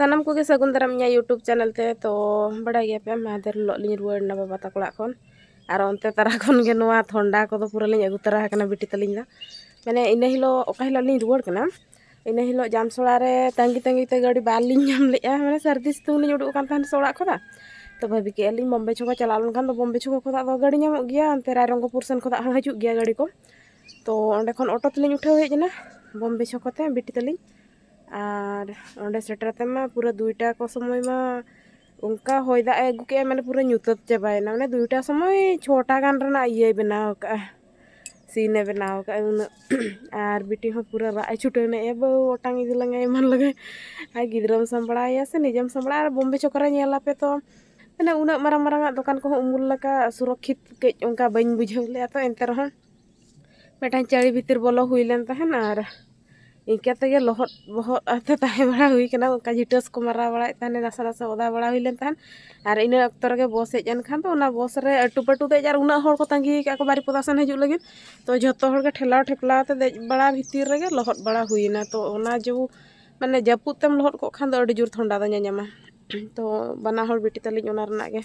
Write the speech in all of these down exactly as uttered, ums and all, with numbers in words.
ᱥᱟᱱᱟᱢ ᱠᱚᱜᱮ ᱥᱟᱹᱜᱩᱱ ᱫᱟᱨᱟᱢ ᱤᱧᱟᱹᱜ YouTube ᱪᱮᱱᱮᱞ ᱛᱮ᱾ ᱛᱚ ᱵᱟᱲᱟᱭ ᱜᱮᱭᱟᱯᱮ, ᱢᱟᱦᱫᱮᱨ ᱦᱤᱞᱳᱜ ᱞᱤᱧ ᱨᱩᱣᱟᱹᱲ ᱮᱱᱟ ᱵᱟᱵᱟ ᱛᱟᱠᱚ ᱚᱲᱟᱜ ᱠᱷᱚᱱ᱾ ᱟᱨ ᱚᱱᱛᱮ ᱛᱟᱨᱟ ᱠᱷᱚᱱ ᱜᱮ ᱱᱚᱣᱟ ᱛᱷᱚᱱᱰᱟ ᱠᱚᱫᱚ ᱯᱩᱨᱟᱹ ᱞᱤᱧ ᱟᱹᱜᱩ ᱛᱚᱨᱟ ᱟᱠᱟᱱᱟ ᱵᱤᱴᱤ ᱛᱟᱹᱞᱤᱧ ᱫᱚ᱾ ᱢᱟᱱᱮ ᱤᱱᱟᱹ ᱦᱤᱞᱳᱜ, ᱚᱠᱟ ᱦᱤᱞᱳᱜ ᱞᱤᱧ ᱨᱩᱣᱟᱹᱲ ᱠᱟᱱᱟ, ᱤᱱᱟᱹ ᱦᱤᱞᱳᱜ ᱡᱟᱢᱥᱚᱲᱟ ᱨᱮ ᱛᱟᱺᱜᱤ ᱛᱟᱺᱜᱤ ᱛᱮ ᱜᱟᱹᱰᱤ ᱵᱟᱞᱤᱧ ᱧᱟᱢ ᱞᱮᱫᱼᱟ᱾ ᱢᱟᱱᱮ ᱥᱟᱹᱨᱫᱤ ᱥᱤᱛᱩᱝ ᱞᱤᱧ ᱩᱰᱩᱠ ᱟᱠᱟᱱ ᱛᱟᱦᱮᱱ ᱥᱮ ᱚᱲᱟᱜ ᱠᱷᱚᱱᱟᱜ᱾ ᱛᱚ ᱵᱷᱟᱹᱵᱤ ᱠᱮᱫᱼᱟ ᱞᱤᱧ ᱵᱚᱢᱵᱮ ᱪᱷᱚᱠᱚ ᱪᱟᱞᱟᱣ ᱞᱮᱱᱠᱷᱟᱱ ᱫᱚ ᱵᱚᱢᱵᱮ ᱪᱷᱚᱠᱚ ᱠᱷᱚᱱᱟᱜ ᱫᱚ ᱜᱟᱹᱰᱤ ᱧᱟᱢᱚᱜ ᱜᱮᱭᱟ, ᱚᱱᱛᱮ ᱨᱟᱭᱨᱚᱝᱜᱚᱯᱩᱨ ᱥᱮᱱ ᱠᱷᱚᱱᱟᱜ ᱦᱚᱸ ᱦᱤᱡᱩᱜ ᱜᱮᱭᱟ ᱜᱟᱹᱰᱤ ᱠᱚ᱾ ᱛᱚ ᱚᱸᱰᱮ ᱠᱷᱚᱱ ᱚᱴᱳ ᱛᱮᱞᱤᱧ ᱩᱴᱷᱟᱹᱣ ᱦᱮᱡ ᱮᱱᱟ ᱵᱚᱢᱵᱮ ᱪᱷᱚᱠᱚ ᱛᱮ ᱵᱤᱴᱤ ᱛᱟᱹᱞᱤᱧ᱾ ᱟᱨ ᱚᱸᱰᱮ ᱥᱮᱴᱮᱨ ᱠᱟᱛᱮ ᱢᱟ ᱯᱩᱨᱟᱹ ᱫᱩᱭᱴᱟ ᱠᱚ ᱥᱚᱢᱚᱭ ᱢᱟ ᱚᱱᱠᱟ ᱦᱚᱭ ᱫᱟᱜ ᱮ ᱟᱹᱜᱩ ᱠᱮᱫᱼᱟ, ᱢᱟᱱᱮ ᱯᱩᱨᱟᱹ ᱧᱩᱛᱟᱹᱛ ᱪᱟᱵᱟᱭᱮᱱᱟ᱾ ᱢᱟᱱᱮ ᱫᱩᱭᱴᱟ ᱥᱚᱢᱚᱭ ᱪᱷᱚᱴᱟ ᱜᱟᱱ ᱨᱮᱱᱟᱜ ᱤᱭᱟᱹᱭ ᱵᱮᱱᱟᱣ ᱠᱟᱜᱼᱟ, ᱥᱤᱱᱮ ᱵᱮᱱᱟᱣ ᱠᱟᱜᱼᱟ ᱩᱱᱟᱹᱜ᱾ ᱟᱨ ᱵᱤᱴᱤ ᱦᱚᱸ ᱯᱩᱨᱟᱹ ᱨᱟᱜ ᱮ ᱪᱷᱩᱴᱟᱹᱣ ᱮᱱᱟ, "ᱮ ᱵᱟᱹᱵᱩ, ᱚᱴᱟᱝ ᱤᱫᱤ ᱞᱟᱝᱟᱭ ᱮᱢᱟᱱ ᱞᱟᱝᱟᱭ᱾" ᱟᱨ ᱜᱤᱫᱽᱨᱟᱹᱢ ᱥᱟᱢᱵᱲᱟᱣᱮᱭᱟ ᱥᱮ ᱱᱤᱡᱮᱢ ᱥᱟᱢᱵᱲᱟᱣᱟ, ᱟᱨ ᱵᱚᱢᱵᱮ ᱪᱷᱚᱠ ᱨᱮ ᱧᱮᱞ ᱟᱯᱮ ᱛᱚ, ᱢᱟᱱᱮ ᱩᱱᱟᱹᱜ ᱢᱟᱨᱟᱝ ᱢᱟᱨᱟᱝ ᱟᱜ ᱫᱚᱠᱟᱱ ᱠᱚᱦᱚᱸ ᱩᱢᱩᱞ ᱞᱮᱠᱟ ᱥᱩᱨᱚᱠᱠᱷᱤᱛ ᱠᱟᱹᱡ ᱚᱱᱠᱟ ᱵᱟᱹᱧ ᱵᱩᱡᱷᱟᱹᱣ ᱞᱮᱫᱼᱟ᱾ ᱛᱚ ᱮᱱᱛᱮ ᱨᱮᱦᱚᱸ ᱢᱤᱫᱴᱟᱝ ᱪᱟᱹᱲᱤ ᱵᱷᱤᱛᱤᱨ ᱵᱚᱞᱚ ᱦᱩᱭ ᱞᱮᱱ ᱛᱟᱦᱮᱱ, ᱟᱨ ᱤᱱᱠᱟᱹ ᱛᱮᱜᱮ ᱞᱚᱦᱚᱫ ᱵᱚᱦᱚᱫ ᱟᱛᱮ ᱛᱟᱦᱮᱸ ᱵᱟᱲᱟ ᱦᱩᱭ ᱠᱟᱱᱟ᱾ ᱚᱱᱠᱟ ᱡᱷᱤᱴᱟᱹᱥ ᱠᱚ ᱢᱟᱨᱟᱣ ᱵᱟᱲᱟᱭᱮᱫ ᱛᱟᱦᱮᱱ, ᱱᱟᱥᱮ ᱱᱟᱥᱮ ᱚᱫᱟ ᱵᱟᱲᱟ ᱦᱩᱭ ᱞᱮᱱ ᱛᱟᱦᱮᱸᱫ᱾ ᱟᱨ ᱤᱱᱟᱹ ᱚᱠᱛᱚ ᱨᱮᱜᱮ ᱵᱚᱥ ᱦᱮᱡ ᱮᱱ ᱠᱷᱟᱱ ᱫᱚ ᱚᱱᱟ ᱵᱚᱥ ᱨᱮ ᱟᱹᱴᱩ ᱯᱟᱹᱴᱩ ᱫᱮᱡ, ᱟᱨ ᱩᱱᱟᱹᱜ ᱦᱚᱲ ᱠᱚ ᱛᱟᱺᱜᱤ ᱟᱠᱟᱫ ᱠᱚ ᱵᱟᱨᱤᱯᱚᱫᱟ ᱥᱮᱱ ᱦᱤᱡᱩᱜ ᱞᱟᱹᱜᱤᱫ᱾ ᱛᱚ ᱡᱷᱚᱛᱚ ᱦᱚᱲ ᱜᱮ ᱴᱷᱮᱞᱟᱣ ᱴᱷᱮᱯᱞᱟᱣ ᱛᱮ ᱫᱮᱡ ᱵᱟᱲᱟ ᱵᱷᱤᱛᱤᱨ ᱨᱮᱜᱮ ᱞᱚᱦᱚᱫ ᱵᱟᱲᱟ ᱦᱩᱭᱮᱱᱟ᱾ ᱛᱚ ᱚᱱᱟ ᱡᱮ, ᱢᱟᱱᱮ ᱡᱟᱹᱯᱩᱫ ᱛᱮᱢ ᱞᱚᱦᱚᱫ ᱠᱚᱜ ᱠᱷᱟᱱ ᱫᱚ ᱟᱹᱰᱤ ᱡᱳᱨ ᱛᱷᱚᱱᱰᱟ ᱫᱚ ᱧᱟᱧᱟᱢᱟ᱾ ᱛᱚ ᱵᱟᱱᱟ ᱦᱚᱲ ᱵᱤᱴᱤ ᱛᱟᱹᱞᱤᱧ ᱚᱱᱟ ᱨᱮᱱᱟᱜ ᱜᱮ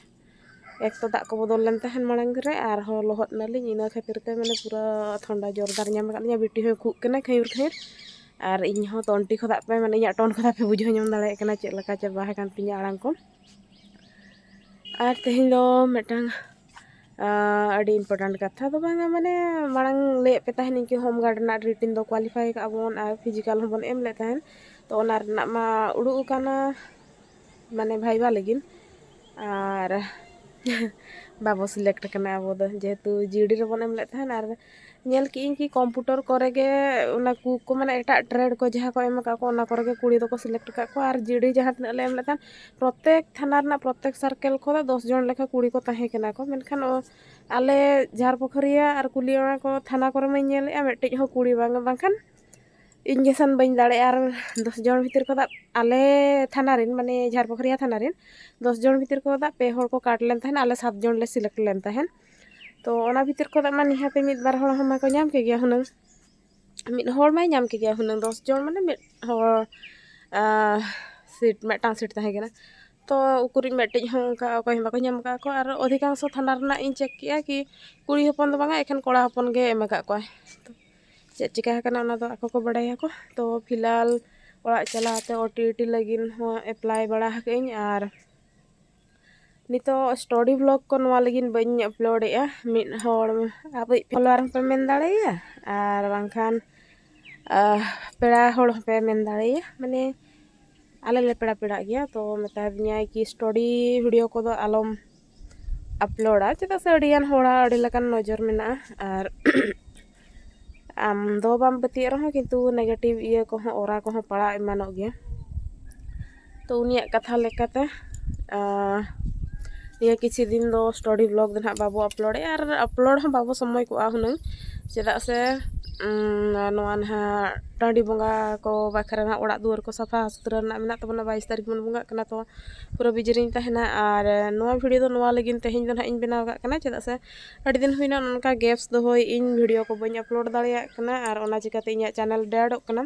ᱮᱠ ᱛᱚ ᱫᱟᱜ ᱠᱚ ᱵᱚᱫᱚᱞ ᱞᱮᱱ ᱛᱟᱦᱮᱱ ᱢᱟᱲᱟᱝ ᱨᱮ, ᱟᱨᱦᱚᱸ ᱞᱚᱦᱚᱫ ᱮᱱᱟᱞᱤᱧ᱾ ᱤᱱᱟᱹ ᱠᱷᱟᱹᱛᱤᱨ ᱛᱮ ᱢᱟᱱᱮ ᱯᱩᱨᱟᱹ ᱛᱷᱚᱱᱰᱟ ᱡᱳᱨᱫᱟᱨ ᱧᱟᱢ ᱟᱠᱟᱫ ᱞᱤᱧᱟ᱾ ᱵᱤᱴᱤ ᱦᱚᱸᱭ ᱠᱷᱩᱜ ᱠᱟᱱᱟ ᱠᱷᱟᱹᱭᱩᱨ ᱠᱷᱟᱹᱭᱩᱨ, ᱟᱨ ᱤᱧ ᱦᱚᱸ ᱛᱚᱱᱴᱤ ᱠᱷᱚᱫᱟᱜ ᱯᱮ, ᱢᱟᱱᱮ ᱤᱧᱟᱹᱜ ᱴᱚᱱ ᱠᱷᱚᱫᱟ ᱯᱮ ᱵᱩᱡᱷᱟᱹᱣ ᱧᱟᱢ ᱫᱟᱲᱮᱭᱟᱜ ᱠᱟᱱᱟ ᱪᱮᱫ ᱞᱮᱠᱟ ᱪᱟᱵᱟ ᱟᱠᱟᱱ ᱛᱤᱧᱟᱹ ᱟᱲᱟᱝ ᱠᱚ᱾ ᱟᱨ ᱛᱮᱦᱮᱧ ᱫᱚ ᱢᱤᱫᱴᱟᱝ, ᱟᱸ, ᱟᱹᱰᱤ important ᱠᱟᱛᱷᱟ ᱫᱚ ᱵᱟᱝᱟ, ᱢᱟᱱᱮ ᱢᱟᱲᱟᱝ ᱞᱟᱹᱭᱟᱫ ᱯᱮ ᱛᱟᱦᱮᱱ ᱤᱧ ᱠᱤ home guard ᱨᱮᱱᱟᱜ routine ᱫᱚ qualify ᱠᱟᱜᱼᱟ ᱵᱚᱱ ᱟᱨ physical ᱦᱚᱸᱵᱚᱱ ᱮᱢ ᱞᱮᱫ ᱛᱟᱦᱮᱱ᱾ ᱛᱚ ᱚᱱᱟ ᱨᱮᱱᱟᱜ ᱢᱟ ᱩᱰᱩᱠ ᱟᱠᱟᱱᱟ, ᱢᱟᱱᱮ viva ᱞᱟᱹᱜᱤᱫ, ᱟᱨ ᱵᱟᱵᱚ select ᱟᱠᱟᱱᱟ ᱟᱵᱚ ᱫᱚ, ᱡᱮᱦᱮᱛᱩ ᱡᱤᱰᱤ ᱨᱮᱵᱚᱱ ᱮᱢ ᱞᱮᱫ ᱛᱟᱦᱮᱱ᱾ ᱟᱨ ᱧᱮᱞ ᱠᱮᱜ ᱤᱧ ᱠᱤ computer ᱠᱚᱨᱮ ᱜᱮ ᱚᱱᱟ ᱠᱩᱠ ᱠᱚ, ᱢᱟᱱᱮ ᱮᱴᱟᱜ trade ᱠᱚ ᱡᱟᱦᱟᱸ ᱠᱚ ᱮᱢ ᱟᱠᱟᱫ ᱠᱚ, ᱚᱱᱟ ᱠᱚᱨᱮ ᱜᱮ ᱠᱩᱲᱤ ᱫᱚᱠᱚ select ᱟᱠᱟᱫ ᱠᱚᱣᱟ᱾ ᱟᱨ ᱡᱤᱰᱤ ᱡᱟᱦᱟᱸ ᱛᱤᱱᱟᱹᱜ ᱞᱮ ᱮᱢ ᱞᱮᱫ ᱛᱟᱦᱮᱱ, ᱯᱨᱚᱛᱮᱠ ᱛᱷᱟᱱᱟ ᱨᱮᱱᱟᱜ ᱯᱨᱚᱛᱮᱠ circle ᱠᱷᱚᱱ ᱫᱚ ᱫᱚᱥ ᱡᱚᱱ ᱞᱮᱠᱟ ᱠᱩᱲᱤ ᱠᱚ ᱛᱟᱦᱮᱸ ᱠᱟᱱᱟ ᱠᱚ᱾ ᱢᱮᱱᱠᱷᱟᱱ ᱚ-, ᱟᱞᱮ ᱡᱷᱟᱨᱯᱩᱠᱷᱟᱹᱨᱤᱭᱟᱹ ᱟᱨ ᱠᱩᱞᱤᱭᱟᱹᱲᱟ ᱠᱚ ᱛᱷᱟᱱᱟ ᱠᱚᱨᱮ ᱢᱟᱧ ᱧᱮᱞᱮᱫᱼᱟ, ᱢᱤᱫᱴᱤᱡ ᱦᱚᱸ ᱠᱩᱲᱤ ᱵᱟᱝ, ᱵᱟᱝᱠᱷᱟᱱ ᱤᱧ ᱜᱮ ᱥᱮᱱ ᱵᱟᱹᱧ ᱫᱟᱲᱮᱭᱟᱜᱼᱟ᱾ ᱟᱨ ᱫᱚᱥ ᱡᱚᱱ ᱵᱷᱤᱛᱤᱨ ᱠᱷᱚᱱᱟᱜ ᱟᱞᱮ ᱛᱷᱟᱱᱟ ᱨᱮᱱ, ᱢᱟᱱᱮ ᱡᱷᱟᱨᱯᱩᱠᱷᱟᱹᱨᱤᱭᱟᱹ ᱛᱷᱟᱱᱟ ᱨᱮᱱ ᱫᱚᱥ ᱡᱚᱱ ᱵᱷᱤᱛᱤᱨ ᱠᱷᱚᱱᱟᱜ ᱯᱮ ᱦᱚᱲ ᱠᱚ ᱠᱟᱴ ᱞᱮᱱ ᱛᱟᱦᱮᱱ, ᱟᱞᱮ ᱥᱟᱛ ᱡᱚᱱ ᱞᱮ select ᱞᱮᱱ ᱛᱟᱦᱮᱱ᱾ ᱛᱚ ᱚᱱᱟ ᱵᱷᱤᱛᱤᱨ ᱠᱷᱚᱱᱟᱜ ᱢᱟ ᱱᱤᱦᱟᱹᱛ ᱢᱤᱫ ᱵᱟᱨ ᱦᱚᱲ ᱦᱚᱸ ᱢᱟᱠᱚ ᱧᱟᱢ ᱠᱮᱜᱮᱭᱟ ᱦᱩᱱᱟᱹᱝ, ᱢᱤᱫ ᱦᱚᱲ ᱢᱟᱭ ᱧᱟᱢ ᱠᱮᱜᱮᱭᱟ ᱦᱩᱱᱟᱹᱝ, ᱫᱚᱥ ᱡᱚᱱ ᱢᱟᱱᱮ ᱢᱤᱫ ᱦᱚᱲ, ᱟᱸ, ᱥᱤᱴ, ᱢᱤᱫᱴᱟᱝ ᱥᱤᱴ ᱛᱟᱦᱮᱸ ᱠᱟᱱᱟ᱾ ᱛᱚ ᱩᱠᱩᱨᱤᱡ ᱢᱤᱫᱴᱤᱡ ᱦᱚᱸ ᱚᱱᱠᱟ ᱚᱠᱚᱭ ᱦᱚᱸ ᱵᱟᱠᱚ ᱧᱟᱢ ᱟᱠᱟᱫ ᱠᱚ᱾ ᱟᱨ ᱚᱫᱷᱤᱠᱟᱝᱥᱚ ᱛᱷᱟᱱᱟ ᱨᱮᱱᱟᱜ ᱤᱧ ᱪᱮᱠ ᱠᱮᱜᱼᱟ ᱠᱤ ᱠᱩᱲᱤ ᱦᱚᱯᱚᱱ ᱫᱚ ᱵᱟᱝᱟ, ᱮᱠᱷᱮᱱ ᱠᱚᱲᱟ ᱦᱚᱯᱚᱱ ᱜᱮ ᱮᱢ ᱟᱠᱟᱫ ᱠᱚᱣᱟᱭ᱾ ᱛᱚ ᱪᱮᱫ ᱪᱤᱠᱟ ᱟᱠᱟᱱᱟ ᱚᱱᱟ ᱫᱚ ᱟᱠᱚ ᱠᱚ ᱵᱟᱰᱟᱭᱟᱠᱚ᱾ ᱛᱚ ᱯᱷᱤᱞᱦᱟᱞ ᱚᱲᱟᱜ ᱪᱟᱞᱟᱣ ᱛᱮ ᱳ ᱴᱤ ᱴᱤ ᱞᱟᱹᱜᱤᱫ ᱦᱚᱸ ᱮᱯᱞᱟᱭ ᱵᱟᱲᱟ ᱟᱠᱟᱫᱟᱹᱧ᱾ ᱟᱨ ᱱᱤᱛᱚᱜ ᱥᱴᱳᱨᱤ ᱵᱞᱚᱜ ᱠᱚ ᱱᱚᱣᱟ ᱞᱟᱹᱜᱤᱫ ᱵᱟᱹᱧ ᱟᱯᱞᱳᱰᱮᱜᱼᱟ᱾ ᱢᱤᱫ ᱦᱚᱲ ᱟᱵᱚᱭᱤᱡ ᱯᱷᱚᱞᱳᱣᱟᱨ ᱦᱚᱸᱯᱮ ᱢᱮᱱ ᱫᱟᱲᱮᱭᱟᱭᱟ, ᱟᱨ ᱵᱟᱝᱠᱷᱟᱱ ᱟᱦ, ᱯᱮᱲᱟ ᱦᱚᱲ ᱦᱚᱸᱯᱮ ᱢᱮᱱ ᱫᱟᱲᱮᱭᱟᱭᱟ, ᱢᱟᱱᱮ ᱟᱞᱮ ᱞᱮ ᱯᱮᱲᱟ ᱯᱮᱲᱟᱜ ᱜᱮᱭᱟ᱾ ᱛᱚ ᱢᱮᱛᱟ ᱫᱤᱧᱟᱭ ᱠᱤ ᱥᱴᱳᱨᱤ ᱵᱷᱤᱰᱤᱭᱳ ᱠᱚᱫᱚ ᱟᱞᱚᱢ ᱟᱯᱞᱳᱰᱟ, ᱪᱮᱫᱟᱜ ᱥᱮ ᱟᱹᱰᱤᱜᱟᱱ ᱦᱚᱲᱟᱜ ᱟᱹᱰᱤ ᱞᱮᱠᱟᱱ ᱱᱚᱡᱚᱨ ᱢᱮᱱᱟᱜᱼᱟ᱾ ᱟᱨ ᱟᱢ ᱫᱚ ᱵᱟᱢ ᱯᱟᱹᱛᱭᱟᱹᱜ ᱨᱮᱦᱚᱸ ᱠᱤᱱᱛᱩ ᱱᱮᱜᱮᱴᱤᱵᱷ ᱤᱭᱟᱹ ᱠᱚᱦᱚᱸ, ᱚᱨᱟ ᱠᱚᱦᱚᱸ ᱯᱟᱲᱟᱣ ᱮᱢᱟᱱᱚᱜ ᱜᱮᱭᱟ᱾ ᱛᱚ ᱩᱱᱤᱭᱟᱜ ᱠᱟᱛᱷᱟ ᱞᱮᱠᱟᱛᱮ ᱟᱦ, ᱱᱤᱭᱟᱹ ᱠᱤᱪᱷᱩ ᱫᱤᱱ ᱫᱚ ᱥᱴᱳᱨᱤ ᱵᱞᱚᱜ ᱫᱚ ᱱᱟᱦᱟᱜ ᱵᱟᱵᱚ ᱟᱯᱞᱳᱰᱮᱜᱼᱟ ᱟᱨ ᱟᱯᱞᱳᱰ ᱦᱚᱸ ᱵᱟᱵᱚ ᱥᱚᱢᱚᱭ ᱠᱚᱜᱼᱟ ᱦᱩᱱᱟᱹᱝ, ᱪᱮᱫᱟᱜ ᱥᱮ ᱩᱢ, ᱱᱚᱣᱟ ᱱᱟᱦᱟᱜ ᱴᱟᱺᱰᱤ ᱵᱚᱸᱜᱟ ᱠᱚ ᱵᱟᱠᱷᱨᱟ ᱱᱟᱦᱟᱜ ᱚᱲᱟᱜ ᱫᱩᱣᱟᱹᱨ ᱠᱚ ᱥᱟᱯᱷᱟ ᱥᱩᱛᱨᱟᱹ ᱨᱮᱱᱟᱜ ᱢᱮᱱᱟᱜ ᱛᱟᱵᱚᱱᱟ᱾ ᱵᱟᱭᱤᱥ ᱛᱟᱹᱨᱤᱠᱷ ᱵᱚᱱ ᱵᱚᱸᱜᱟᱜ ᱠᱟᱱᱟ, ᱛᱚ ᱯᱩᱨᱟᱹ ᱵᱤᱡᱤ ᱨᱤᱧ ᱛᱟᱦᱮᱱᱟ᱾ ᱟᱨ ᱱᱚᱣᱟ ᱵᱷᱤᱰᱤᱭᱳ ᱫᱚ ᱱᱚᱣᱟ ᱞᱟᱹᱜᱤᱫ ᱛᱮᱦᱮᱧ ᱫᱚ ᱱᱟᱦᱟᱜ ᱤᱧ ᱵᱮᱱᱟᱣ ᱠᱟᱜ ᱠᱟᱱᱟ, ᱪᱮᱫᱟᱜ ᱥᱮ ᱟᱹᱰᱤ ᱫᱤᱱ ᱦᱩᱭᱱᱟ ᱱᱚᱝᱠᱟ ᱜᱮᱯᱥ ᱫᱚᱦᱚᱭᱮᱫ ᱤᱧ, ᱵᱷᱤᱰᱤᱭᱳ ᱠᱚ ᱵᱟᱹᱧ ᱟᱯᱞᱳᱰ ᱫᱟᱲᱮᱭᱟᱜ ᱠᱟᱱᱟ, ᱟᱨ ᱚᱱᱟ ᱪᱤᱠᱟᱹᱛᱮ ᱤᱧᱟᱹᱜ ᱪᱮᱱᱮᱞ ᱰᱮᱰᱚᱜ ᱠᱟᱱᱟ᱾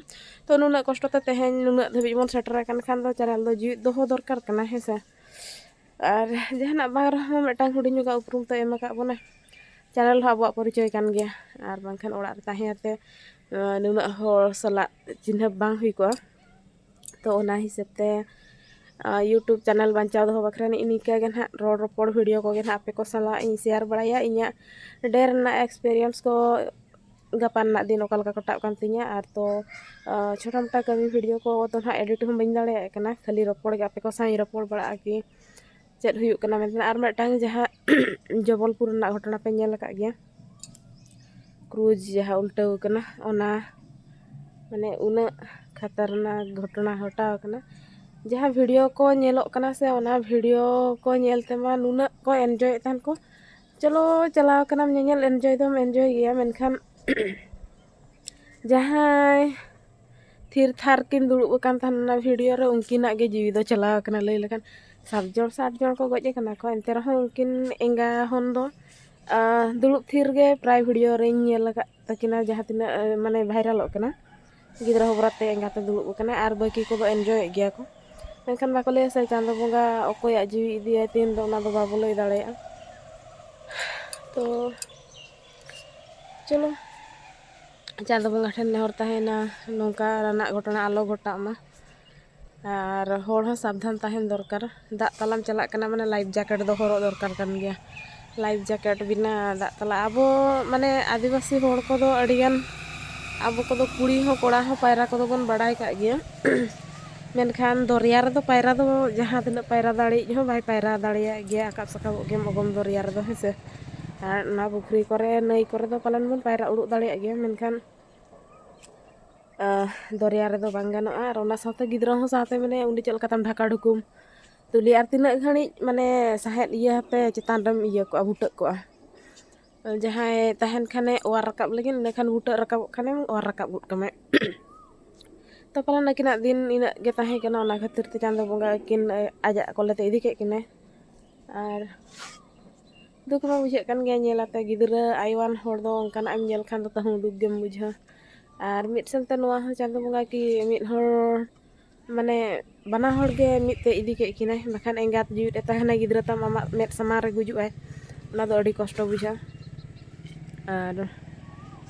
ᱛᱚ ᱱᱩᱱᱟᱹᱜ ᱠᱚᱥᱴᱚ ᱛᱮ ᱛᱮᱦᱮᱧ ᱱᱩᱱᱟᱹᱜ ᱫᱷᱟᱹᱵᱤᱡ ᱵᱚᱱ ᱥᱮᱴᱮᱨ ᱟᱠᱟᱱ ᱠᱷᱟᱱ ᱫᱚ ᱪᱮᱱᱮᱞ ᱫᱚ ᱡᱤᱣᱤᱫ ᱫᱚᱦᱚ ᱫᱚᱨᱠᱟᱨ ᱠᱟᱱᱟ, ᱦᱮᱸ ᱥᱮ᱾ ᱟᱨ ᱡᱟᱦᱟᱱᱟᱜ ᱵᱟᱝ ᱨᱮᱦᱚᱸ ᱢᱤᱫᱴᱟᱝ ᱦᱩᱰᱤᱧ ᱧᱚᱜᱟᱜ ᱩᱯᱨᱩᱢ ᱛᱚ ᱮᱢ ᱟᱠᱟᱫ ᱵᱚᱱᱟ᱾ ᱪᱮᱱᱮᱞ ᱦᱚᱸ ᱟᱵᱚᱣᱟᱜ ᱯᱚᱨᱤᱪᱚᱭ ᱠᱟᱱ ᱜᱮᱭᱟ, ᱟᱨ ᱵᱟᱝᱠᱷᱟᱱ ᱚᱲᱟᱜ ᱨᱮ ᱛᱟᱦᱮᱸ ᱟᱛᱮ, ᱟᱸ, ᱱᱩᱱᱟᱹᱜ ᱦᱚᱲ ᱥᱟᱞᱟᱜ ᱪᱤᱱᱦᱟᱹᱯ ᱵᱟᱝ ᱦᱩᱭ ᱠᱚᱜᱼᱟ᱾ ᱛᱚ ᱚᱱᱟ ᱦᱤᱥᱟᱹᱵ ᱛᱮ, ᱟᱸ, YouTube ᱪᱮᱱᱮᱞ ᱵᱟᱧᱪᱟᱣ ᱫᱚᱦᱚ ᱵᱟᱠᱷᱨᱟ ᱱᱤᱝᱠᱟᱹ ᱜᱮ ᱱᱟᱦᱟᱜ ᱨᱚᱲ ᱨᱚᱯᱚᱲ ᱵᱷᱤᱰᱤᱭᱳ ᱠᱚᱜᱮ ᱱᱟᱦᱟᱜ ᱟᱯᱮ ᱠᱚ ᱥᱟᱞᱟᱜ ᱤᱧ ᱥᱮᱭᱟᱨ ᱵᱟᱲᱟᱭᱟ᱾ ᱤᱧᱟᱹᱜ ᱰᱷᱮᱨ ᱨᱮᱱᱟᱜ ᱮᱠᱥᱯᱮᱨᱤᱭᱮᱱᱥ ᱠᱚ ᱜᱟᱯᱟ ᱨᱮᱱᱟᱜ ᱫᱤᱱ ᱚᱠᱟ ᱞᱮᱠᱟ ᱠᱟᱴᱟᱜ ᱠᱟᱱ ᱛᱤᱧᱟᱹ᱾ ᱟᱨ ᱛᱚ, ᱟᱸ, ᱪᱷᱳᱴᱟ ᱢᱳᱴᱟ ᱠᱟᱹᱢᱤ ᱵᱷᱤᱰᱤᱭᱳ ᱠᱚ ᱫᱚ ᱱᱟᱦᱟᱜ ᱮᱰᱤᱴ ᱦᱚᱸ ᱵᱟᱹᱧ ᱫᱟᱲᱮᱭᱟᱜ ᱠᱟᱱᱟ, ᱠᱷᱟᱹᱞᱤ ᱨᱚᱯᱚᱲ ᱜᱮ ᱟᱯᱮ ᱠᱚ ᱥᱟᱶ ᱤᱧ ᱨᱚᱯᱚᱲ ᱵᱟᱲᱟᱜᱼᱟ ᱠᱤ ᱪᱮᱫ ᱦᱩᱭᱩᱜ ᱠᱟᱱᱟ ᱢᱮᱱᱛᱮ᱾ ᱟᱨ ᱢᱤᱫᱴᱟᱝ ᱡᱟᱦᱟᱸ ᱡᱚᱵᱚᱞᱯᱩᱨ ᱨᱮᱱᱟᱜ ᱜᱷᱚᱴᱚᱱᱟ ᱯᱮ ᱧᱮᱞ ᱟᱠᱟᱫ ᱜᱮᱭᱟ, ᱠᱨᱩᱡᱽ ᱡᱟᱦᱟᱸ ᱩᱞᱴᱟᱹᱣ ᱠᱟᱱᱟ, ᱚᱱᱟ ᱢᱟᱱᱮ ᱩᱱᱟᱹᱜ ᱠᱷᱟᱛᱟᱨᱱᱟᱠ ᱜᱷᱚᱴᱚᱱᱟ ᱜᱷᱚᱴᱟᱣ ᱠᱟᱱᱟ᱾ ᱡᱟᱦᱟᱸ ᱵᱷᱤᱰᱤᱭᱳ ᱠᱚ ᱧᱮᱞᱚᱜ ᱠᱟᱱᱟ ᱥᱮ, ᱚᱱᱟ ᱵᱷᱤᱰᱤᱭᱳ ᱠᱚ ᱧᱮᱞ ᱛᱮᱢᱟ ᱱᱩᱱᱟᱹᱜ ᱠᱚ ᱮᱱᱡᱚᱭᱮᱫ ᱛᱟᱦᱮᱱ ᱠᱚ᱾ ᱪᱚᱞᱚ, ᱪᱟᱞᱟᱣ ᱠᱟᱱᱟᱢ ᱧᱮᱧᱮᱞ, ᱮᱱᱡᱚᱭ ᱫᱚᱢ ᱮᱱᱡᱚᱭ ᱜᱮᱭᱟ, ᱢᱮᱱᱠᱷᱟᱱ ᱡᱟᱦᱟᱸᱭ ᱛᱷᱤᱨ ᱛᱷᱟᱨ ᱠᱤᱱ ᱫᱩᱲᱩᱵ ᱟᱠᱟᱱ ᱛᱟᱦᱮᱱ ᱚᱱᱟ ᱵᱷᱤᱰᱤᱭᱳ ᱨᱮ, ᱩᱱᱠᱤᱱᱟᱜ ᱜᱮ ᱡᱤᱣᱤ ᱫᱚ ᱪᱟᱞᱟᱣ ᱟᱠᱟᱱᱟ᱾ ᱞᱟᱹᱭ ᱞᱮᱠᱷᱟᱱ ᱥᱟᱛ ᱡᱚᱱ ᱥᱮ ᱟᱴ ᱡᱚᱱ ᱠᱚ ᱜᱚᱡ ᱟᱠᱟᱱᱟ ᱠᱚ, ᱮᱱᱛᱮ ᱨᱮᱦᱚᱸ ᱩᱱᱠᱤᱱ ᱮᱸᱜᱟ ᱦᱚᱱ ᱫᱚ, ᱟᱸ, ᱫᱩᱲᱩᱵ ᱛᱷᱤᱨ ᱜᱮ ᱯᱨᱟᱭ ᱵᱷᱤᱰᱤᱭᱳ ᱨᱤᱧ ᱧᱮᱞ ᱟᱠᱟᱫ ᱛᱟᱹᱠᱤᱱᱟ, ᱡᱟᱦᱟᱸ ᱛᱤᱱᱟᱹᱜ, ᱟᱸ, ᱢᱟᱱᱮ ᱵᱷᱟᱭᱨᱟᱞᱚᱜ ᱠᱟᱱᱟ᱾ ᱜᱤᱫᱽᱨᱟᱹ ᱦᱚᱵᱚᱨ ᱟᱛᱮ ᱮᱸᱜᱟᱛᱮ ᱫᱩᱲᱩᱵ ᱟᱠᱟᱱᱟ, ᱟᱨ ᱵᱟᱹᱠᱤ ᱠᱚᱫᱚ ᱮᱱᱡᱚᱭᱮᱫ ᱜᱮᱭᱟ ᱠᱚ᱾ ᱢᱮᱱᱠᱷᱟᱱ ᱵᱟᱠᱚ ᱞᱟᱹᱭᱟ ᱥᱮ, ᱪᱟᱸᱫᱚ ᱵᱚᱸᱜᱟ ᱚᱠᱚᱭᱟᱜ ᱡᱤᱣᱤ ᱤᱫᱤᱭᱟᱭ ᱛᱤᱱ ᱨᱮ, ᱚᱱᱟ ᱫᱚ ᱵᱟᱵᱚ ᱞᱟᱹᱭ ᱫᱟᱲᱮᱭᱟᱜᱼᱟ᱾ ᱛᱚ ᱪᱚᱞᱚ, ᱪᱟᱸᱫᱚ ᱵᱚᱸᱜᱟ ᱴᱷᱮᱱ ᱱᱮᱦᱚᱨ ᱛᱟᱦᱮᱱᱟ, ᱱᱚᱝᱠᱟ ᱨᱟᱱᱟᱜ ᱜᱷᱚᱴᱚᱱᱟ ᱟᱞᱚ ᱜᱷᱚᱴᱟᱜ ᱢᱟ᱾ ᱟᱨ ᱦᱚᱲ ᱦᱚᱸ ᱥᱟᱵᱫᱷᱟᱱ ᱛᱟᱦᱮᱱ ᱫᱚᱨᱠᱟᱨ᱾ ᱫᱟᱜ ᱛᱟᱞᱟᱢ ᱪᱟᱞᱟᱜ ᱠᱟᱱᱟ ᱢᱟᱱᱮ life jacket ᱫᱚ ᱦᱚᱨᱚᱜ ᱫᱚᱨᱠᱟᱨ ᱠᱟᱱ ᱜᱮᱭᱟ᱾ Life jacket ᱵᱤᱱᱟ ᱫᱟᱜ ᱛᱟᱞᱟ, ᱟᱵᱚ ᱢᱟᱱᱮ ᱟᱹᱫᱤᱵᱟᱹᱥᱤ ᱦᱚᱲ ᱠᱚᱫᱚ ᱟᱹᱰᱤᱜᱟᱱ, ᱟᱵᱚ ᱠᱚᱫᱚ ᱠᱩᱲᱤ ᱦᱚᱸ ᱠᱚᱲᱟ ᱦᱚᱸ ᱯᱟᱭᱨᱟ ᱠᱚᱫᱚ ᱵᱚᱱ ᱵᱟᱲᱟᱭ ᱠᱟᱜ ᱜᱮᱭᱟ᱾ ᱢᱮᱱᱠᱷᱟᱱ ᱫᱚᱨᱭᱟ ᱨᱮᱫᱚ ᱯᱟᱭᱨᱟ ᱫᱚ ᱡᱟᱦᱟᱸ ᱛᱤᱱᱟᱹᱜ ᱯᱟᱭᱨᱟ ᱫᱟᱲᱮᱭᱤᱡ ᱦᱚᱸ ᱵᱟᱭ ᱯᱟᱭᱨᱟ ᱫᱟᱲᱮᱭᱟᱜ ᱜᱮᱭᱟ, ᱟᱠᱟᱵ ᱥᱟᱠᱟᱵᱚᱜ ᱜᱮᱭᱟᱢ ᱚᱜᱚᱢ ᱫᱚᱨᱭᱟ ᱨᱮᱫᱚ, ᱦᱮᱸ ᱥᱮ᱾ ᱟᱨ ᱚᱱᱟ ᱯᱩᱠᱷᱨᱤ ᱠᱚᱨᱮ, ᱱᱟᱹᱭ ᱠᱚᱨᱮ ᱫᱚ ᱯᱟᱞᱮᱱ ᱵᱚᱱ ᱯᱟᱭᱨᱟ ᱩᱰᱩᱠ ᱫᱟᱲᱮᱭᱟᱜ ᱜᱮᱭᱟ, ᱢᱮᱱᱠᱷᱟᱱ ᱟᱦ, ᱫᱚᱨᱭᱟ ᱨᱮᱫᱚ ᱵᱟᱝ ᱜᱟᱱᱚᱜᱼᱟ᱾ ᱟᱨ ᱚᱱᱟ ᱥᱟᱶᱛᱮ ᱜᱤᱫᱽᱨᱟᱹ ᱦᱚᱸ ᱥᱟᱶᱛᱮ, ᱢᱟᱱᱮ ᱩᱱᱤ ᱪᱮᱫ ᱞᱮᱠᱟᱛᱮᱢ ᱰᱷᱟᱠᱟ ᱰᱷᱩᱠᱩᱢ ᱛᱩᱞᱤ, ᱟᱨ ᱛᱤᱱᱟᱹᱜ ᱜᱷᱟᱹᱲᱤᱡ ᱢᱟᱱᱮ ᱥᱟᱦᱮᱫ ᱤᱭᱟᱹ ᱦᱟᱯᱮ ᱪᱮᱛᱟᱱ ᱨᱮᱢ ᱤᱭᱟᱹ ᱠᱚᱜᱼᱟ, ᱵᱩᱴᱟᱹᱜ ᱠᱚᱜᱼᱟ᱾ ᱡᱟᱦᱟᱸᱭ ᱛᱟᱦᱮᱱ ᱠᱷᱟᱱᱮ ᱚᱣᱟᱨ ᱨᱟᱠᱟᱵ ᱞᱟᱹᱜᱤᱫ, ᱤᱱᱟᱹᱠᱷᱟᱱ ᱵᱩᱴᱟᱹᱜ ᱨᱟᱠᱟᱵᱚᱜ ᱠᱷᱟᱱᱮᱢ ᱚᱣᱟᱨ ᱨᱟᱠᱟᱵ ᱜᱚᱫ ᱠᱟᱢᱟᱭ᱾ ᱛᱚ ᱯᱟᱞᱮᱱ ᱟᱹᱠᱤᱱᱟᱜ ᱫᱤᱱ ᱤᱱᱟᱹᱜ ᱜᱮ ᱛᱟᱦᱮᱸ ᱠᱟᱱᱟ, ᱚᱱᱟ ᱠᱷᱟᱹᱛᱤᱨ ᱛᱮ ᱪᱟᱸᱫᱚ ᱵᱚᱸᱜᱟ ᱟᱹᱠᱤᱱ ᱟᱡᱟᱜ ᱠᱚᱞᱮ ᱛᱮ ᱤᱫᱤ ᱠᱮᱫ ᱠᱤᱱᱟᱹ᱾ ᱟᱨ ᱫᱩᱠ ᱢᱟ ᱵᱩᱡᱷᱟᱹᱜ ᱠᱟᱱ ᱜᱮᱭᱟ, ᱧᱮᱞ ᱟᱛᱮ ᱜᱤᱫᱽᱨᱟᱹ ᱟᱭᱳᱣᱟᱱ ᱦᱚᱲ ᱫᱚ ᱚᱱᱠᱟᱱᱟᱜ ᱮᱢ ᱧᱮᱞ ᱠᱷᱟᱱ ᱫᱚ ᱛᱟᱹᱦᱩ ᱫᱩᱠ ᱜᱮᱢ ᱵᱩᱡᱷᱟᱹᱣᱟ᱾ ᱟᱨ ᱢᱤᱫ ᱥᱮᱱ ᱛᱮ ᱱᱚᱣᱟ ᱦᱚᱸ ᱪᱟᱸᱫᱚ ᱵᱚᱸᱜᱟ ᱠᱤ ᱢᱤᱫ ᱦᱚᱲ, ᱢᱟᱱᱮ ᱵᱟᱱᱟ ᱦᱚᱲ ᱜᱮ ᱢᱤᱫ ᱛᱮ ᱤᱫᱤ ᱠᱮᱫ ᱠᱤᱱᱟᱭ, ᱵᱟᱠᱷᱟᱱ ᱮᱸᱜᱟᱛ ᱡᱤᱣᱤᱫ ᱮ ᱛᱟᱦᱮᱱᱟ, ᱜᱤᱫᱽᱨᱟᱹ ᱛᱟᱢ ᱟᱢᱟᱜ ᱢᱮᱫ ᱥᱟᱢᱟᱝ ᱨᱮ ᱜᱩᱡᱩᱜ ᱟᱭ, ᱚᱱᱟ ᱫᱚ ᱟᱹᱰᱤ ᱠᱚᱥᱴᱚ ᱵᱩᱡᱷᱟᱹᱜᱼᱟ᱾ ᱟᱨ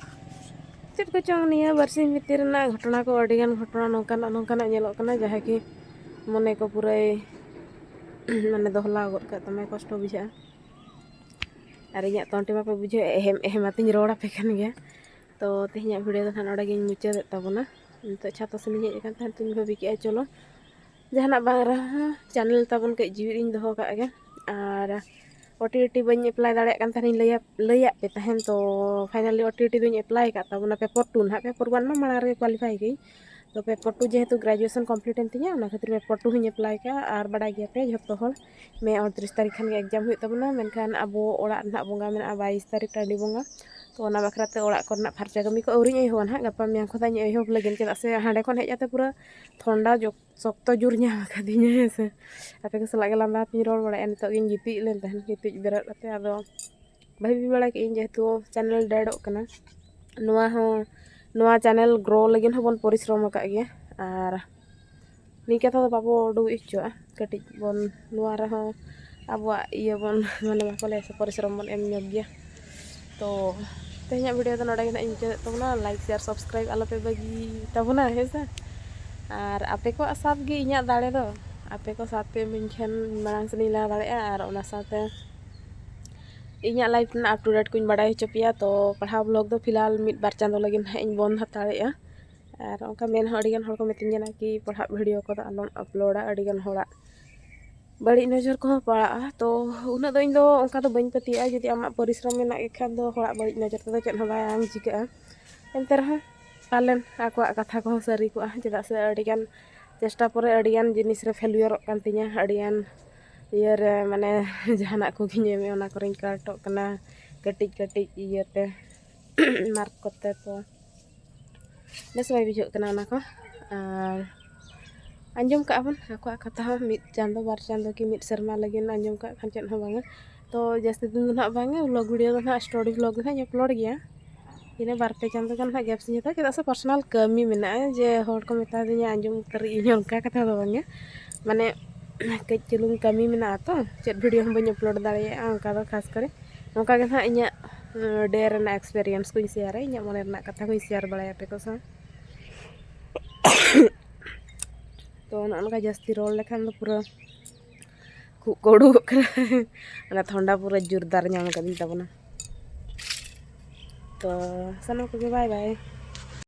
ᱪᱮᱫ ᱠᱚᱪᱚᱝ ᱱᱤᱭᱟᱹ ᱵᱟᱨᱥᱤᱧ ᱵᱷᱤᱛᱤᱨ ᱨᱮᱱᱟᱜ ᱜᱷᱚᱴᱚᱱᱟ ᱠᱚ, ᱟᱹᱰᱤᱜᱟᱱ ᱜᱷᱚᱴᱚᱱᱟ ᱱᱚᱝᱠᱟᱱᱟᱜ, ᱱᱚᱝᱠᱟᱱᱟᱜ ᱧᱮᱞᱚᱜ ᱠᱟᱱᱟ, ᱡᱟᱦᱟᱸ ᱠᱤ ᱢᱚᱱᱮ ᱠᱚ ᱯᱩᱨᱟᱹᱭ ᱢᱟᱱᱮ ᱫᱚᱦᱞᱟᱣ ᱜᱚᱫ ᱠᱟᱜ ᱛᱟᱢᱟᱭ, ᱠᱚᱥᱴᱚ ᱵᱩᱡᱷᱟᱹᱜᱼᱟ᱾ ᱟᱨ ᱤᱧᱟᱹᱜ ᱛᱚᱱᱴᱤ ᱢᱟᱯᱮ ᱵᱩᱡᱷᱟᱹᱣ, ᱮᱦᱮᱢ ᱮᱦᱮᱢ ᱟᱛᱤᱧ ᱨᱚᱲ ᱟᱯᱮ ᱠᱟᱱ ᱜᱮᱭᱟ᱾ ᱛᱚ ᱛᱮᱦᱮᱧᱟᱜ video ᱫᱚ ᱱᱟᱦᱟᱜ ᱱᱚᱰᱮ ᱜᱤᱧ ᱢᱩᱪᱟᱹᱫᱮᱫ ᱛᱟᱵᱚᱱᱟ᱾ ᱱᱤᱛᱚᱜ ᱪᱷᱟᱛᱟ ᱥᱮᱱ ᱤᱧ ᱦᱮᱡ ᱟᱠᱟᱱ ᱛᱟᱦᱮᱸᱫ, ᱛᱚᱧ ᱵᱷᱟᱹᱵᱤ ᱠᱮᱜᱼᱟ, ᱪᱚᱞᱚ ᱡᱟᱦᱟᱱᱟᱜ ᱵᱟᱝ ᱨᱮᱦᱚᱸ channel ᱛᱟᱵᱚᱱ ᱠᱟᱹᱡ ᱡᱤᱣᱤᱫ ᱤᱧ ᱫᱚᱦᱚ ᱠᱟᱜ ᱜᱮ᱾ ᱟᱨ OTT ᱵᱟᱹᱧ apply ᱫᱟᱲᱮᱭᱟᱜ ᱠᱟᱱ ᱛᱟᱦᱮᱱ, ᱞᱟᱹᱭᱟ-, ᱞᱟᱹᱭᱟᱫ ᱯᱮ ᱛᱟᱦᱮᱱ᱾ ᱛᱚ finally OTT ᱫᱚᱧ apply ᱟᱠᱟᱫ ᱛᱟᱵᱚᱱᱟ, paper two ᱱᱟᱦᱟᱜ, paper one ᱢᱟ ᱢᱟᱲᱟᱝ ᱨᱮᱜᱮ qualify ᱜᱮ᱾ ᱛᱚ paper two ᱡᱮᱦᱮᱛᱩ graduation complete ᱮᱱ ᱛᱤᱧᱟ, ᱚᱱᱟ ᱠᱷᱟᱹᱛᱤᱨ paper two ᱦᱚᱸᱧ apply ᱠᱟᱜᱼᱟ᱾ ᱟᱨ ᱵᱟᱰᱟᱭ ᱜᱮᱭᱟᱯᱮ ᱡᱷᱚᱛᱚ ᱦᱚᱲ, ᱢᱮ ᱩᱱᱛᱨᱤᱥ ᱛᱟᱹᱨᱤᱠᱷ ᱠᱷᱟᱱ ᱜᱮ exam ᱦᱩᱭᱩᱜ ᱛᱟᱵᱚᱱᱟ, ᱢᱮᱱᱠᱷᱟᱱ ᱟᱵᱚ ᱚᱲᱟᱜ ᱨᱮᱱᱟᱜ ᱵᱚᱸᱜᱟ ᱢᱮᱱᱟᱜᱼᱟ ᱵᱟᱭᱤᱥ ᱛᱟᱹᱨᱤᱠᱷ ᱴᱟᱺᱰᱤ ᱵᱚᱸᱜᱟ᱾ ᱛᱚ ᱚᱱᱟ ᱵᱟᱠᱷᱨᱟ ᱛᱮ ᱚᱲᱟᱜ ᱠᱚᱨᱮᱱᱟᱜ ᱯᱷᱟᱨᱪᱟ ᱠᱟᱹᱢᱤ ᱠᱚ ᱟᱹᱣᱨᱤᱧ ᱮᱦᱚᱵᱟ ᱱᱟᱦᱟᱜ, ᱜᱟᱯᱟ ᱢᱮᱭᱟᱝ ᱠᱷᱚᱱ ᱱᱟᱦᱟᱜ ᱤᱧ ᱮᱦᱚᱵ ᱞᱟᱹᱜᱤᱫ, ᱪᱮᱫᱟᱜ ᱥᱮ ᱦᱟᱸᱰᱮ ᱠᱷᱚᱱ ᱦᱮᱡ ᱠᱟᱛᱮ ᱯᱩᱨᱟᱹ ᱴᱷᱚᱱᱰᱟ ᱡᱚ-, ᱥᱚᱠᱛᱚ ᱡᱳᱨ ᱧᱟᱢ ᱟᱠᱟᱫᱤᱧᱟ, ᱦᱮᱸ ᱥᱮ᱾ ᱟᱯᱮ ᱠᱚ ᱥᱟᱞᱟᱜ ᱜᱮ ᱞᱟᱸᱫᱟ ᱛᱤᱧ ᱨᱚᱲ ᱵᱟᱲᱟᱭᱮᱫᱼᱟ, ᱱᱤᱛᱚᱜ ᱜᱤᱧ ᱜᱤᱛᱤᱡ ᱞᱮᱱ ᱛᱟᱦᱮᱱ, ᱜᱤᱛᱤᱡ ᱵᱮᱨᱮᱫ ᱠᱟᱛᱮ ᱟᱫᱚ ᱵᱷᱟᱹᱵᱤ ᱵᱟᱲᱟ ᱠᱮᱫ ᱟᱹᱧ ᱡᱮᱦᱮᱛᱩ channel deadᱚᱜ ᱠᱟᱱᱟ, ᱱᱚᱣᱟ ᱦᱚᱸ, ᱱᱚᱣᱟ channel grow ᱞᱟᱹᱜᱤᱫ ᱦᱚᱸᱵᱚᱱ ᱯᱚᱨᱤᱥᱨᱚᱢ ᱟᱠᱟᱫ ᱜᱮᱭᱟ᱾ ᱟᱨ ᱱᱤᱝᱠᱟᱹ ᱛᱮᱫᱚ ᱵᱟᱵᱚ ᱩᱰᱩᱠ ᱦᱚᱪᱚᱣᱟᱜᱼᱟ᱾ ᱠᱟᱹᱴᱤᱡ ᱵᱚᱱ ᱱᱚᱣᱟ ᱨᱮᱦᱚᱸ ᱟᱵᱚᱣᱟᱜ ᱤᱭᱟᱹ ᱵᱚᱱ ᱢᱟᱱᱮ ᱵᱟᱠᱚ ᱞᱟᱹᱭᱟ ᱥᱮ ᱯᱚᱨᱤᱥᱨᱚᱢ ᱵᱚᱱ ᱮᱢ ᱧᱚᱜ ᱜᱮᱭᱟ᱾ ᱛᱚ ᱛᱮᱦᱮᱧᱟᱜ ᱵᱷᱤᱰᱤᱭᱳ ᱫᱚ ᱱᱚᱰᱮ ᱜᱮ ᱱᱟᱦᱟᱜ ᱤᱧ ᱢᱩᱪᱟᱹᱫᱮᱫ ᱛᱟᱵᱚᱱᱟ᱾ ᱞᱟᱭᱤᱠ ᱥᱮᱭᱟᱨ ᱥᱟᱵᱥᱠᱨᱟᱭᱤᱵ ᱟᱞᱚᱯᱮ ᱵᱟᱹᱜᱤ ᱛᱟᱵᱚᱱᱟ, ᱦᱮᱸ ᱥᱮ? ᱟᱨ ᱟᱯᱮ ᱠᱚᱣᱟᱜ ᱥᱟᱛ ᱜᱮ ᱤᱧᱟᱹᱜ ᱫᱟᱲᱮ ᱫᱚ᱾ ᱟᱯᱮ ᱠᱚ ᱥᱟᱛ ᱯᱮ ᱤᱢᱟᱹᱧ ᱠᱷᱟᱱ ᱢᱟᱲᱟᱝ ᱥᱮᱫ ᱤᱧ ᱞᱟᱦᱟ ᱫᱟᱲᱮᱭᱟᱜᱼᱟ᱾ ᱟᱨ ᱚᱱᱟ ᱥᱟᱶᱛᱮ ᱤᱧᱟᱹᱜ ᱞᱟᱭᱤᱯᱷ ᱨᱮᱱᱟᱜ ᱟᱯ ᱴᱩ ᱰᱮᱴ ᱠᱚᱧ ᱵᱟᱲᱟᱭ ᱦᱚᱪᱚ ᱯᱮᱭᱟ᱾ ᱛᱚ ᱯᱟᱲᱦᱟᱣ ᱵᱞᱚᱜ ᱫᱚ ᱯᱷᱤᱞᱦᱟᱞ ᱢᱤᱫ ᱵᱟᱨ ᱪᱟᱸᱫᱳ ᱞᱟᱹᱜᱤᱫ ᱱᱟᱦᱟᱜ ᱤᱧ ᱵᱚᱱᱫ ᱦᱟᱛᱟᱲᱮᱜᱼᱟ᱾ ᱟᱨ ᱚᱱᱠᱟ ᱢᱮᱱ ᱦᱚᱸ ᱟᱹᱰᱤᱜᱟᱱ ᱦᱚᱲ ᱠᱚ ᱢᱤᱛᱟᱹᱧ ᱠᱟᱱᱟ ᱠᱤ ᱯᱟᱲᱦᱟᱜ ᱵᱷᱤᱰᱤᱭᱳ ᱠᱚᱫᱚ ᱟᱞᱚᱢ ᱟᱯᱞᱳᱰᱟ, ᱟᱹᱰᱤᱜᱟᱱ ᱦᱚᱲᱟᱜ ᱵᱟᱹᱲᱤᱡ ᱱᱚᱡᱚᱨ ᱠᱚᱦᱚᱸ ᱯᱟᱲᱟᱜᱼᱟ᱾ ᱛᱚ ᱩᱱᱟᱹᱜ ᱫᱚ ᱤᱧ ᱫᱚ ᱚᱱᱠᱟ ᱫᱚ ᱵᱟᱹᱧ ᱯᱟᱹᱛᱭᱟᱹᱜᱼᱟ᱾ ᱡᱩᱫᱤ ᱟᱢᱟᱜ ᱯᱚᱨᱤᱥᱨᱚᱢ ᱢᱮᱱᱟᱜ ᱜᱮ ᱠᱷᱟᱱ ᱫᱚ ᱦᱚᱲᱟᱜ ᱵᱟᱹᱲᱤᱡ ᱱᱚᱡᱚᱨ ᱛᱮᱫᱚ ᱪᱮᱫ ᱦᱚᱸ ᱵᱟᱝ ᱪᱤᱠᱟᱹᱜᱼᱟ᱾ ᱮᱱᱛᱮ ᱨᱮᱦᱚᱸ ᱯᱟᱞᱮᱱ ᱟᱠᱚᱣᱟᱜ ᱠᱟᱛᱷᱟ ᱠᱚᱦᱚᱸ ᱥᱟᱹᱨᱤ ᱠᱚᱜᱼᱟ, ᱪᱮᱫᱟᱜ ᱥᱮ ᱟᱹᱰᱤᱜᱟᱱ ᱪᱮᱥᱴᱟ ᱯᱚᱨᱮ ᱟᱹᱰᱤᱜᱟᱱ ᱡᱤᱱᱤᱥ ᱨᱮ ᱯᱷᱮᱞᱤᱭᱚᱨᱚᱜ ᱠᱟᱱ ᱛᱤᱧᱟᱹ, ᱟᱹᱰᱤᱜᱟᱱ ᱤᱭᱟᱹᱨᱮ ᱢᱟᱱᱮ ᱡᱟᱦᱟᱱᱟᱜ ᱠᱚᱜᱮᱧ ᱮᱢᱮᱫ ᱚᱱᱟ ᱠᱚᱨᱮᱧ ᱠᱟᱴᱚᱜ ᱠᱟᱱᱟ ᱠᱟᱹᱴᱤᱡ ᱠᱟᱹᱴᱤᱡ ᱤᱭᱟᱹᱛᱮ ᱢᱟᱨᱠ ᱠᱚᱛᱮ᱾ ᱛᱚ ᱵᱮᱥ ᱵᱟᱭ ᱵᱩᱡᱷᱟᱹᱜ ᱠᱟᱱᱟ ᱚᱱᱟ ᱠᱚ᱾ ᱟᱨ ᱟᱸᱡᱚᱢ ᱠᱟᱜᱼᱟ ᱵᱚᱱ ᱟᱠᱚᱣᱟᱜ ᱠᱟᱛᱷᱟ ᱦᱚᱸ, ᱢᱤᱫ ᱪᱟᱸᱫᱚ ᱵᱟᱨ ᱪᱟᱸᱫᱚ ᱠᱤ ᱢᱤᱫ ᱥᱮᱨᱢᱟ ᱞᱟᱹᱜᱤᱫ ᱟᱸᱡᱚᱢ ᱠᱟᱜ ᱠᱷᱟᱱ ᱪᱮᱫ ᱦᱚᱸ ᱵᱟᱝᱟ᱾ ᱛᱚ ᱡᱟᱹᱥᱛᱤ ᱫᱤᱱ ᱫᱚ ᱱᱟᱦᱟᱜ ᱵᱟᱝᱟ, ᱵᱞᱚᱜ ᱵᱷᱤᱰᱤᱭᱳ ᱫᱚ ᱱᱟᱦᱟᱜ ᱥᱴᱳᱨᱤ ᱵᱞᱚᱜ ᱜᱮ ᱱᱟᱦᱟᱜ ᱤᱧ ᱟᱯᱞᱳᱰ ᱜᱮᱭᱟ᱾ ᱤᱱᱟᱹ ᱵᱟᱨ ᱯᱮ ᱪᱟᱸᱫᱚ ᱜᱟᱱ ᱱᱟᱦᱟᱜ ᱜᱮᱯᱥ ᱤᱧ ᱦᱟᱛᱟᱣᱟ, ᱪᱮᱫᱟᱜ ᱥᱮ ᱯᱟᱨᱥᱚᱱᱟᱞ ᱠᱟᱹᱢᱤ ᱢᱮᱱᱟᱜᱼᱟ ᱡᱮ ᱦᱚᱲ ᱠᱚ ᱢᱮᱛᱟ ᱫᱤᱧᱟ ᱟᱸᱡᱚᱢ ᱩᱛᱟᱹᱨ ᱤᱧ, ᱚᱱᱠᱟ ᱠᱟᱛᱷᱟ ᱫᱚ ᱵᱟᱝᱟ᱾ ᱢᱟᱱᱮ ᱠᱟᱹᱡ ᱪᱩᱞᱩᱝ ᱠᱟᱹᱢᱤ ᱢᱮᱱᱟᱜᱼᱟ ᱛᱚ, ᱪᱮᱫ ᱵᱷᱤᱰᱤᱭᱳ ᱦᱚᱸ ᱵᱟᱹᱧ ᱟᱯᱞᱳᱰ ᱫᱟᱲᱮᱭᱟᱜᱼᱟ ᱚᱱᱠᱟ ᱫᱚ ᱠᱷᱟᱥ ᱠᱚᱨᱮ᱾ ᱚᱱᱠᱟ ᱜᱮ ᱱᱟᱦᱟᱜ ᱤᱧᱟᱹᱜ ᱰᱮ ᱨᱮᱱᱟᱜ ᱮᱠᱥᱯᱮᱨᱤᱭᱮᱱᱥ ᱠᱚᱧ ᱥᱮᱭᱟᱨᱟ, ᱤᱧᱟᱹᱜ ᱢᱚᱱᱮ ᱨᱮᱱᱟᱜ ᱠᱟᱛᱷᱟ ᱠᱚᱧ ᱥᱮᱭᱟᱨ ᱵᱟᱲᱟᱭᱟ ᱟᱯᱮ ᱠᱚ ᱥᱟᱶ᱾ ᱛᱚ ᱱᱚᱜᱼᱚ ᱱᱚᱝᱠᱟ ᱡᱟᱹᱥᱛᱤ ᱨᱚᱲ ᱞᱮᱠᱷᱟᱱ ᱫᱚ ᱯᱩᱨᱟᱹ ᱠᱷᱩᱜ ᱠᱚ ᱩᱰᱩᱠᱚᱜ ᱠᱟᱱᱟ᱾ ᱚᱱᱟ ᱴᱷᱚᱱᱰᱟ ᱯᱩᱨᱟᱹ ᱡᱳᱨᱫᱟᱨ ᱧᱟᱢ ᱠᱟᱫᱤᱧ ᱛᱟᱵᱚᱱᱟ᱾ ᱛᱚ ᱥᱟᱱᱟᱢ ᱠᱚᱜᱮ ᱵᱟᱭ ᱵᱟᱭ᱾